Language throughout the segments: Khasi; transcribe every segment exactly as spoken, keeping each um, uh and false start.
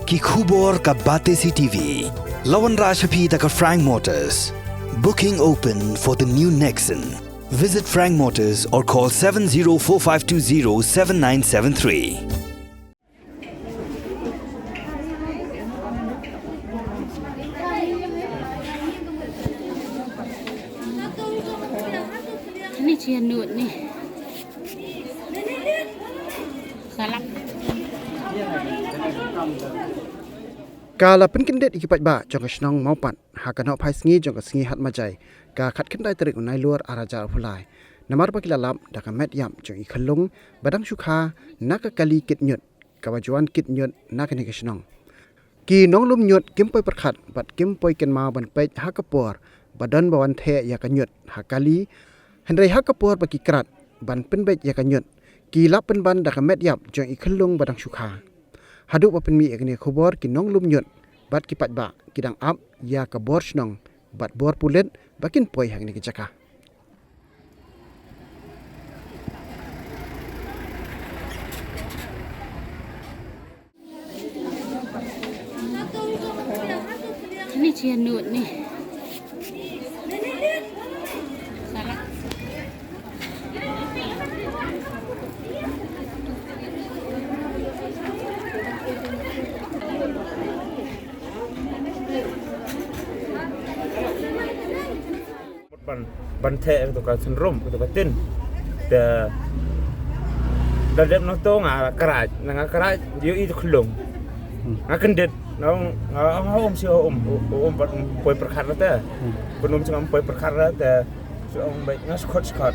Ki khubor ka Batesi T V. La wanrah sha phi da ka Frank Motors. Booking open for the new Nexon. Visit Frank Motors or call seven zero four five two zero seven nine seven three. Ni chi nud ni. Salap. Ka la pynkyndit ïa ki paidbah jong ka shnong Mawpat ha ka nohphai sngi jong ka sngi Hatmajai, ka khatkhyndai tarik u Nailur arhajar arphew lai. Namar ba ki la lap da ka met ïap jong i khyllung ba dang shu kha na ka kali kit ñiut, kaba ju wan kit ñiut na kane ka shnong. Ki nonglum ñiut kim poi pyrkhat bad kim poi kynmaw ban peit ha ka por ba don ba wan theh ïa ka ñiut ha kali, hynrei ha ka por ba ki krat ban pynbeit ïa ka ñiut, ki lap pynban da ka met ïap jong i khyllung ba dang shu kha. Haduh ba pynmih ïa kane ka khubor, ki nonglum ñiut bad ki paidbah ki dang ap ïa ka bor shnong bad bor pulit ba kin poi ha kane ka jaka. Ni chi nud ni. Salap. Ban, ban theh ïa kato ka synrum, kato ka tin. Te da dep na to nga kyrpad, na nga kyrpad, ïohi tu khyllung. Hmm. Nga kyndit, nga ong, nga ong, ha um shi ha um, u-, u-, um pat poi pyrkhat la te. Hmm. Pynum shi nga poi pyrkhat la te, shi ong beit nga skhot skhot.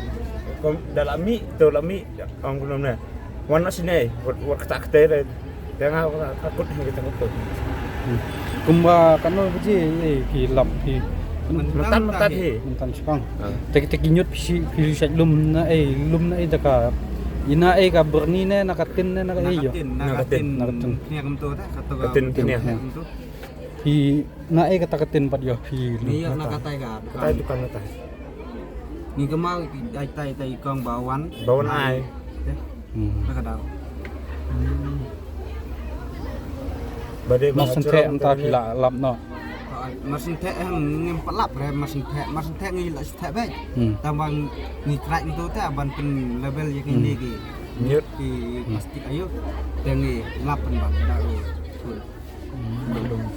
Kum da la mih, to la mih, ong kumne. Wan na sini, wat, wat kata kata re. Te nga, wat, takut hi, takut tu. Hmm. Kumba katno baje, eh, ki lap hi. Mynta, mynta hi. Mynta shipang. Ha. Te, te ki ñiut phi, phi shu lum na, eh, lum na, eh, da ka. Ina, eh, ka byrni ne, na ka tin ne, na ka, eh, ïoh. Na ka tin, na ka tin. Na ka tin. Kine kumto te, kato ka tin, kine. Kumto. Phi na, eh, kata ka tin pat ïoh phi lum. Ni ïoh na katai ka. Katai dukan katai. Ngi kynmaw i tai, tai, tai kong ba wan. Ba wan ai. Te. Hmm. Na ka daw. Ba dei ba mar syn theh mynta phi la lap noh. Ai, mar syn theh, eh, ngim pat lap re, mar syn theh, mar syn theh ngi la syn theh beit. Hmm. Tang ba ngi kyrpad ngi tu te ban pyn level ïa kine ki. Hmm. Ñiut. Ki plastik ayu. Te ngi lap pynban da u. Hmm.